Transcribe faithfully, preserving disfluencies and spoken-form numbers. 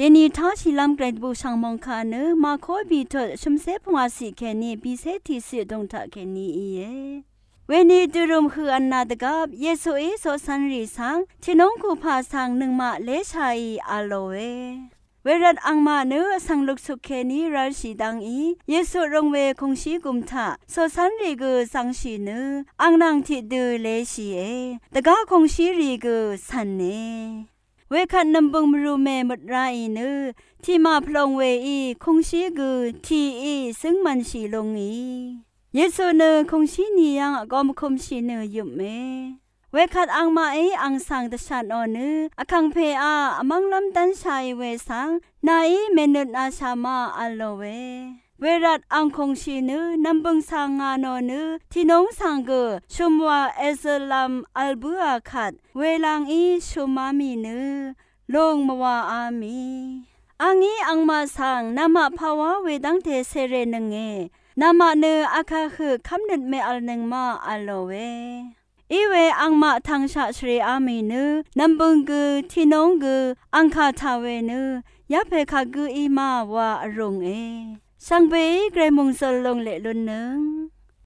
Dèní táshìlv́m Gvray dvbùshv̀ng mòngkà nø Mako bìtut shø̀mcé pvngwàciq kèní bìcé tiqciq vdùng taq kèní íe. Wení dørum høq vnna dvgvp Yesuí coqcv̄nrì svng tìnóng kupà svng nøngmaq léshàì v̄l lòe. Wervt angmaq nø vsvng luksuk kèní rv̄lshì dv́ngí Yesu røng we kùngshí gùm taq coqcv̄nrì gø zvngshì nø ang nvng tiqdø leshìe. Dvgá kùngshírì gø cv̀ne. Wekvt nv̀mbø̀ng mvrùmè møt ráì nø tiqmaq pvlòng weí kùngshí gø tìí zǿngmv̀nshì lúngì. Yesu nø kùngshí nì yv́ng vgōm vkø̄mshì nø yøpme. Wekvt angmaqí ang svng dvshatnò nø vkàngpèá vmv́nglv́m dv́nshàì we svng nàí mènøt nashà ma v̄l lòe. Wervt ang kùngshì nø nv̀mbø̀ng svng ngà nò nø tìnóng svng gø shø̀mwà èzøtlv̄m v̄l bǿà kvt welangí shø̀má mì nø lùng mvwàá mì. Angí angmaq svng namaq pàwá wedv́ngte cèrènønge. Namaq nø akvhøq kv́mnøt mèvlnøng ma v̄l lòe. Iwe angmaq tvngshaq shvreá mì nø nv̀mbø̀ng gø tìnóng gø ang kà tà we nø yapè kagǿ í ma wa vrùnge. Shvngbeí Gvray mòngzøl lùng leq lúnnøng.